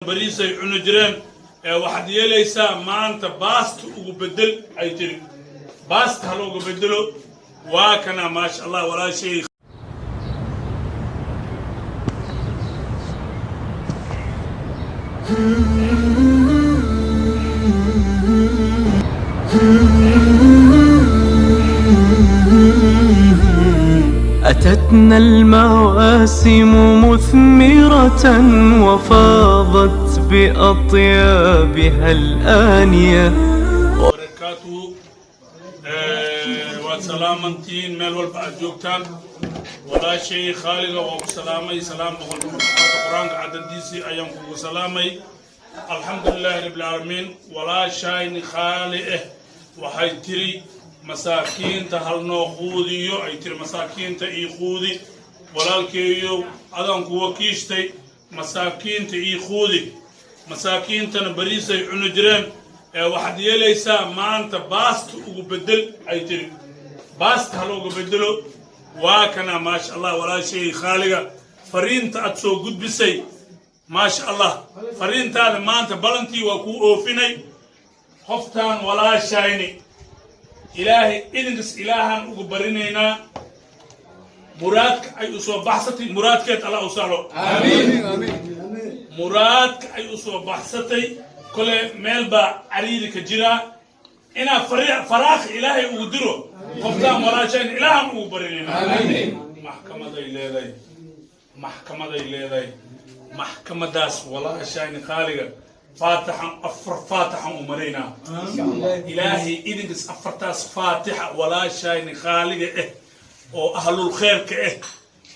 Bariisay cuni jireen. Ee waxaad yeelaysaa, maanta baasta ugu bedel, ay tiri. Baasta ha looga bedelo. Waa kana, maasha Allah, walaashay. أتتنا المواسم مثمرة وفاضت بأطيابها الآنية. Barakaatuhu. Waad salaamantihiin meel walba aad joogtaan. Walaashay khaaliga waa ku salaamay. Salaam 100 qur-aanka cadadiisii ayaan kugu salaamay. Alxamdulilaahi rabbilcaalamiin. Walaashayni khaali waxay tiri masaakiinta halnoo quudiyo, ay tiri. Masaakiinta ii quudi, walaalkeeyo, adaan ku wakiishtay. Masaakiinta ii quudi. Masaakiintana bariisay cuni jireen. Ee waxaad yeelaysaa, maanta baasta ugu bedel, ay tiri. Baasta ha looga bedelo. Waa kana, maasha Allah, walaashay khaaliga. Fariinta aad soo gudbisay, maasha Allah, fariintaada maanta balantii waa kuu oofinay. Qoftaan walaashayni, Ilaahay idinkas Ilaahaan ugu barinaynaa muraadka ay u soo baxsatay, muraadkeed Allah u sahlo. Muraadka ay u soo baxsatay, kole meel baa cariiri ka jiraa, inaa faraaq Ilaahay ugu diro. Qoftaan walaashayn Ilaahaan ugu barinaynaa. Maxkamaday leedahay, maxkamaday leedahay. Maxkamadaas walaashayni khaaliga faataxan, afar faataxan u maraynaa. Ilaahay idinkas afartaas faatixa walaashayni khaaliga oo ahlul khayrka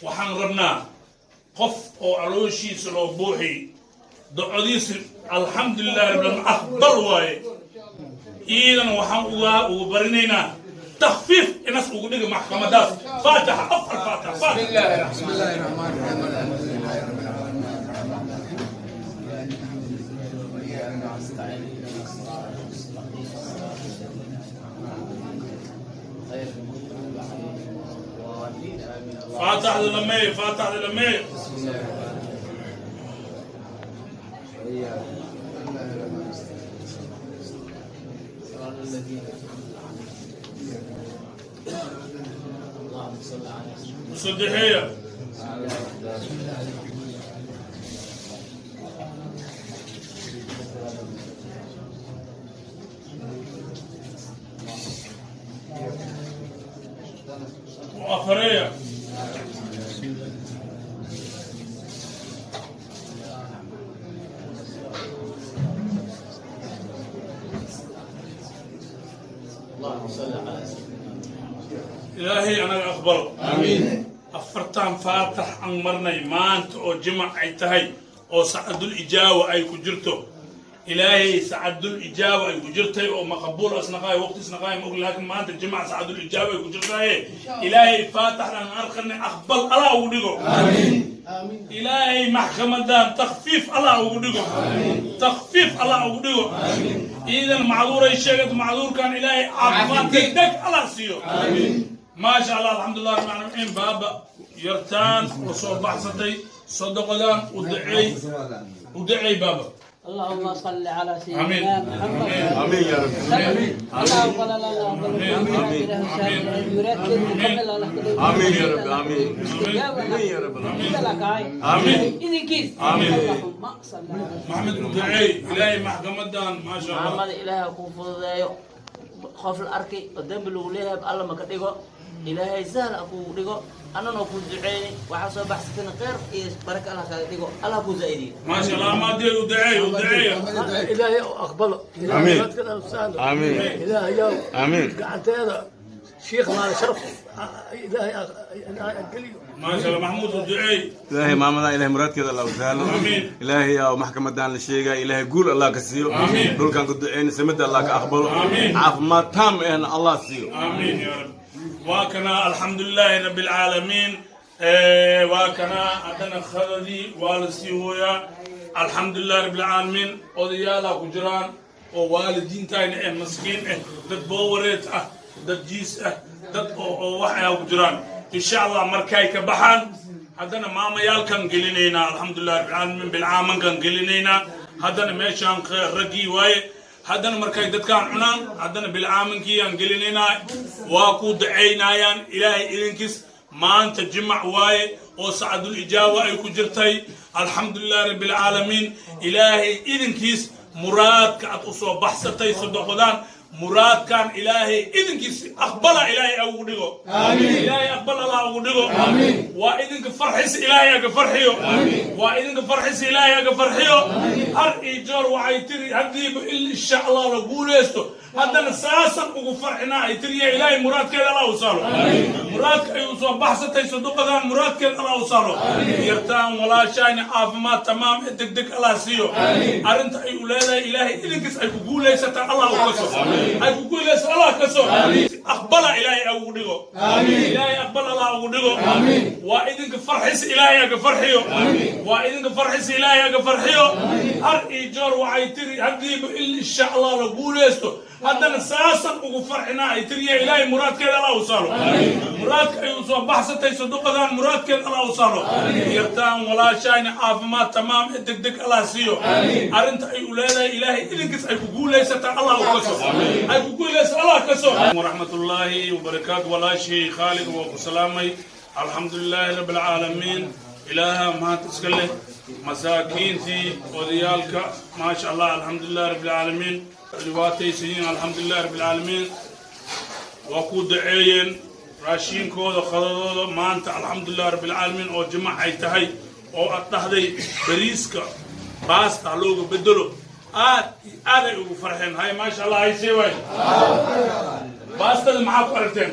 waxaan rabnaa qof oo calooshiisa loo buuxiy, docodiisa alxamdulilahi rabbil aalamiin aqbal waaye. Iidan waxaan uga barinaynaa takfiif inas ugu dhiga maxkamadaas. Faatixa, afar faatixa, faatixa. بسم الله الرحمن الرحيم، الحمد لله رب العالمين، الرحمن الرحيم، مالك يوم الدين، إياك نستعين، اهدنا الصراط المستقيم، صراط الذين أنعمت عليهم غير المغضوب عليهم ولا الضالين، آمين. Faatixda lameey, faatixda lameey. بسم الله الرحمن الرحيم، وإياك صراط الذين أنعمت عليهم. اللهم صل على سيدنا Usadexeeya. بسم الله الرحمن الرحيم. U afareeya. اللهم صل على سيدنا Ilaahay anaga aqbalo. Afartan faatax aan marnay maanta oo jimac ay tahay oo sacadul ijaawa ay ku jirto, Ilaahay sacadul ijaawa ay ku jirtay oo maqbuul asnaqaay waqti isnaqaay ma og, laakiin maanta jimac sacadul ijaawa ay ku jirtaye, Ilaahay faataxdan arkanay aqbal Allah ugu dhigo. Ilaahay maxkamadan takfiif Allah ugu dhigo, takfiif Allah ugu dhigo. Iidan macduuray sheegat, macduurkan Ilaahay caafimaad degdeg Allah siiyo. Maasha Allah, alxamdulilah rabbil caalamiin. Baaba yartaan oo soo baxsatay sodoqodan u duceey, u duceey, baaba. اللهم صل على آمين. سيدنا محمد. آمين يا رب. اللهم لا لا لا. آمين يا رب، آمين. آمين يا رب العالمين. آمين. آمين. اللهم صل على Maxamed, u duceey Ilaahay maxkamadan, maasha Allah. Maxamed, Ilaahay kuu fududeeyo. Qof la arkay oo dembi lagu leeyahay Alla maka dhigo. Ilaahay sahal ha kugu dhigo. Annanoo kuu duceeyni, waxaa soo baxsatayna kheyr iyo baraka Allah kaaga dhigo, Allah kuu zaa'idiyo. Maasha Allah. Maadee, u duceey, u duceeya. Ilaahay aqbalo. آمين. Ilaahay آمين. Ilaahay yow آمين. gacanteeda shiikh maala sharaf Ilaahay Ilaahay geliyo. Maasha Allah. Maxmuud, u duceey. Ilaahay maamada, Ilaahay muraadkeeda Allah u sahlo. Amiin. Ilaahay aa maxkamadan la sheegay, Ilaahay guul Allah ka siiyo. Amiin. Dhulkan ku duceyn, samada Allah ka aqbalo. Amiin. Caafimaad taam ehna Allah siiyo. آمين يا رب. وكنا الحمد لله رب العالمين. وكنا عندنا خذدي والسيويا، الحمد لله رب العالمين. Odayaala ku jiraan oo waalidiintayna maskiin dad boowareed ah, dad jiis ah, dad oo wax ah ku jiraan. Insha Allah markay ka baxaan haddana maamayaalkan gelinaynaa. Alxamdulilah rabbil caalamiin, bilcaamankan gelinaynaa. Haddana meeshaan raggii waaye. Haddana markay dadkaan cunaan, haddana bilcaaminkii aan gelinaynaa, waa ku ducaynayaan. Ilaahay idinkiis, maanta jimac waaye oo sacadul ijaaba ay ku jirtay. Alxamdulilahi rabbi alcaalamiin. Ilaahay idinkiis, muraadka aad u soo baxsatay sodoqodaan, muraadkan Ilaahay idinkiis aqbala, Ilaahay ugu dhigo. Ilaahay aqbal Allah ugu dhigo. Waa idinka farxis, Ilaahay aga farxiyo. Waa idinka farxis, Ilaahay aga farxiyo. Har iyo joor waxay tiri, haddiiba insha Allah la guuleysto, haddana saasan ugu farxinaa ay tiriya. Ilaahay muraadkeeda Allah u saalo. Muraadka ay u soo baxsatay saduqadan, muraadkeeda Allah u saalo. Yartaan walaashaayna caafimaad tamaam ee degdeg Allah siiyo. Arrinta ay u leedahay, Ilaahay idinkiis ay ku guulaysataa, Allah u kaso, ay ku guulaysa, Allah kaso aqbala, Ilaahay ugu dhigo. Ilaahay aqbal Allah ugu dhigo. Waa idinka farxis, Ilaahay aga farxiyo. Waa idinka farxis, Ilaahay aga farxiyo. Har iyo joor waxay tiri, haddiiba insha Allah la guuleysto, haddana saasan ugu farxinaa ay tiriya. Ilaahay muraadkeeda Allah u saalo. Muraadka ay u soo baxsatay saduqadan, muraadkeeda Allah u saalo. Yartaan walaashaayna caafimaad tamaam ee degdeg Allah siiyo. Arrinta ay u leedahay, Ilaahay idinkiis ay ku guulaysataa, Allah u kaso, ay ku guulaysa, Allah kaso. Waraxmatullaahi wabarakaatu. Walaashii Khaalid, waa ku salaamay. Alxamdulilaahi rabbi alcaalamiin. Ilaaha mahad iska leh. Masaakiintii, odayaalka, maasha Allah, alxamdulilahi rabbi alcaalamiin, dhibaataysayiin. Alxamdulilahi rabbi alcaalamiin, waa ku duceeyeen raashiinkooda, qadadooda maanta. Alxamdulilah rabbi alcaalamiin, oo jimac ay tahay oo aad dhahday bariiska baasta ha looga bedelo, aad iyo aad ay ugu farxeen. Hay, maasha Allah, hay see waay. Baastada maxaa ku aragteen?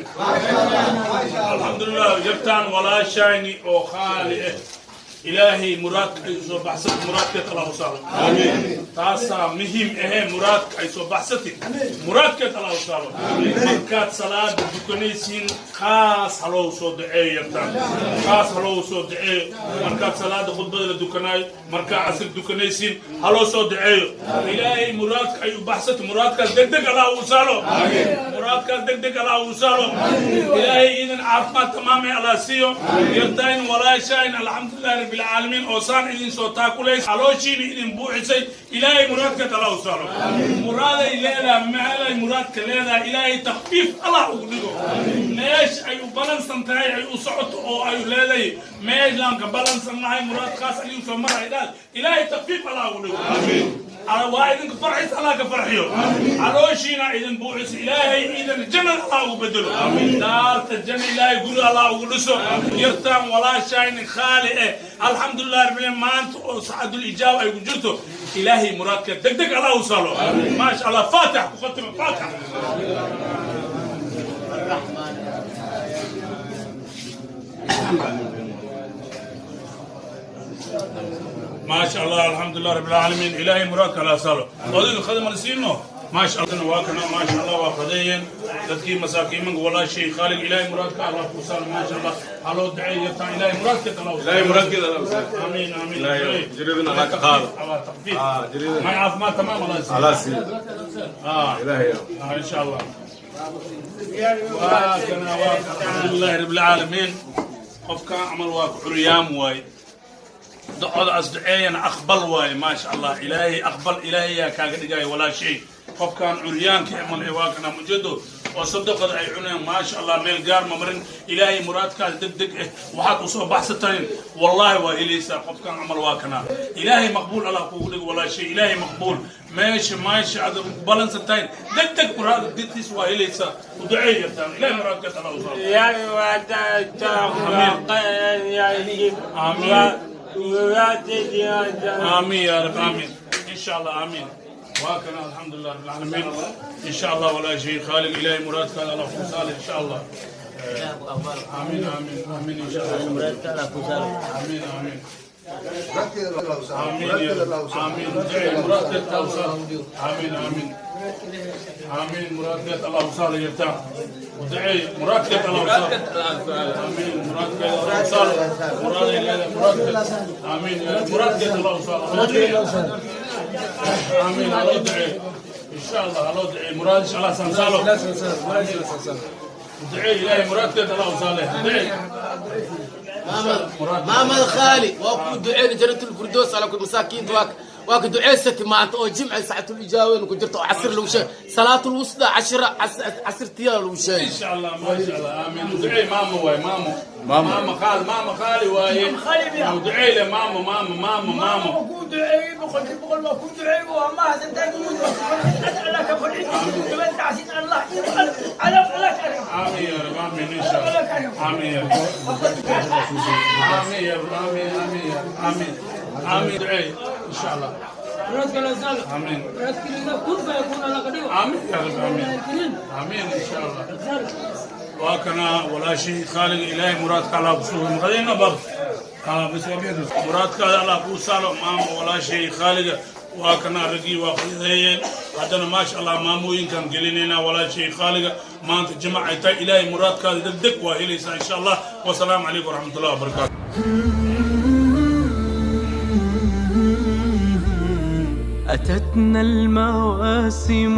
Alxamdulilah. Yartaan walaashayni oo khaali ah, Ilaahay muraadka ay soo baxsatay, muraadkeed Allah u saalo. Taasaa muhiim ahee. Muraadka ay soo baxsatay, muraadkeed Allah u saalo. Markaad salaada dukanaysiin, khaas ha loo soo duceeyo. Yartaan khaas ha loo soo duceeyo. Markaad salaada khudbada la dukanaayo, markaad casir dukanaysiin, ha loo soo duceeyo. Ilaahay muraadka ay u baxsatay, muraadkaas degdeg Allah u saalo. Muraadkaas degdeg Allah u saalo. Ilaahay idin caafimaad tamaamay Allah siiyo. Yartaan walaashayn, alxamdulilah rabbi alcaalamiin, oo saan idin soo taakulays, calooshiina idin buuxisay, Ilaahay muraadkeed Allah u saalo. Muraaday leedahay, meelay muraadka leedahay, Ilaahay takfiif Allah ugu dhigo. Meesha ay u balansan tahay, ay u socoto oo ay leedahay, meeshaan ka balansannahay, muraadkaas ayuu soo maray dhaal, Ilaahay takfiif Allah ugu dhigo. Waa idinka farxis, Allah ka farxiyo. Calooshiina idin buuxiso, Ilaahay idin jannada Allah ugu bedelo. Daarta janna Ilaahay guri Allah ugu dhiso. Yartaan walaashayni khaali eh, alxamdulilah rabbil, maanta oo sacadul ijaaba ay ku jirto, Ilaahay muraadka degdeg Allah u salo. Maasha Allah. Faatix ku khatima, faatix. الرحمن. ما شاء الله، الحمد لله رب العالمين. إلهي مرادك الله سالو. odayga khadama siino. ما شاء الله، waa kana, ما شاء الله, waa qadeeyeen dadkii masaakiimanka. Walaashay Khaalig, Ilaahay muraadka Allah ku saalo. ما شاء الله, ha loo duceeyo yartaan. Ilaahay muraadkeed Allah u Ilaahay muraadkeeda Allah u saalo. Amiin, amiin. Ilaahay jiridana Allah ka qaado. Allah takfiif. Ah, jirida. ما caafimaad tamaam Allah siiyo. Allah siiyo. Ah. Ilaahay. آه إن شاء الله. waa kana, waa الحمد لله رب العالمين. Qofka camal waa ku curyaam waaye, ducada as duceeyana aqbal waaye. Maasha Allah, Ilaahay aqbal, Ilaahay yaa kaaga dhigaya. Walaashay, qofkan curyaanka imal ee waa kana mujado oo sadaqada ay cuneen. Maasha Allah, meel gaar ma marin. Ilaahay muraadkaas deg deg eh waxaad usoo baxsatayn, wallahi waa helaysaa. Qofkan camal waa kana. Ilaahay maqbuul Allah kugu dhigo, walaashay. Ilaahay maqbuul. Meesha maasha aad balansantayn, deg deg muraad degtiis waa helaysaa. U duceey yartaan. Ilaahay muraadkaas Allah u saaro. آمين. آمين يا رب، آمين إن شاء الله، آمين. وهكذا الحمد لله رب العالمين إن شاء الله. ولا شيء خالق، إلهي مراد كان الله صالح إن شاء الله. آمين، آمين، آمين إن شاء الله. Muraadka Allah ku saalo. آمين، آمين، آمين يا رب، آمين. مراد الله صالح. آمين، آمين، آمين. مراد الله صالح يرتاح ودعي مراد الله صالح. آمين. مراد الله صالح، مراد مراد. آمين يا رب. مراد الله صالح. آمين. الله دعي إن شاء الله، الله دعي مراد إن شاء الله سنساله. دعي إلهي مراد الله صالح، دعي. Maamad Khaali, waa kuu duceyn. Jannatul Firdaws ala ku masaakiinta waa Waa ka duceysatay maanta oo jimce saacatul ijaabeen ku jirto oo casir lagu sheegay, salaatul wusta, cashira casirtiya lagu sheegay. Insha Allah, maasha Allah, aamin. Ducey maamo waay, maamo, maamo qaali, maamo qaali waaye. Ducey le maamo, maamo, maamo, maamo. Ku duceeyey, 100% waa ku duceeyey. Waa mahadsantahay. Allah ka farxin tacsiin Allah ala Allah ka. آمين يا رب، آمين إن شاء الله، آمين يا رب، آمين يا رب، آمين، آمين يا رب، آمين، آمين. دعي إن شاء الله. آمين. آمين يا رب، آمين، آمين إن شاء الله. Waa kana walaashii khaaliga. Ilaahay muraadka Allah ku sugo. Maqadayna baq bas waa bixi. Muraadkaada Allah kuu saalo, maamo, walaashii khaaliga. Waa kana raggii waa qiideeyeen. Haddana maasha Allah maamooyinkan gelinaynaa. Walaashii khaaliga, maanta jamac ay tahay, ilaahay muraadkaada deg deg waa helaysaa insha Allah. Wasalaamu calaykum waraxmatullahi wabarakaatu. أتتنا المواسم.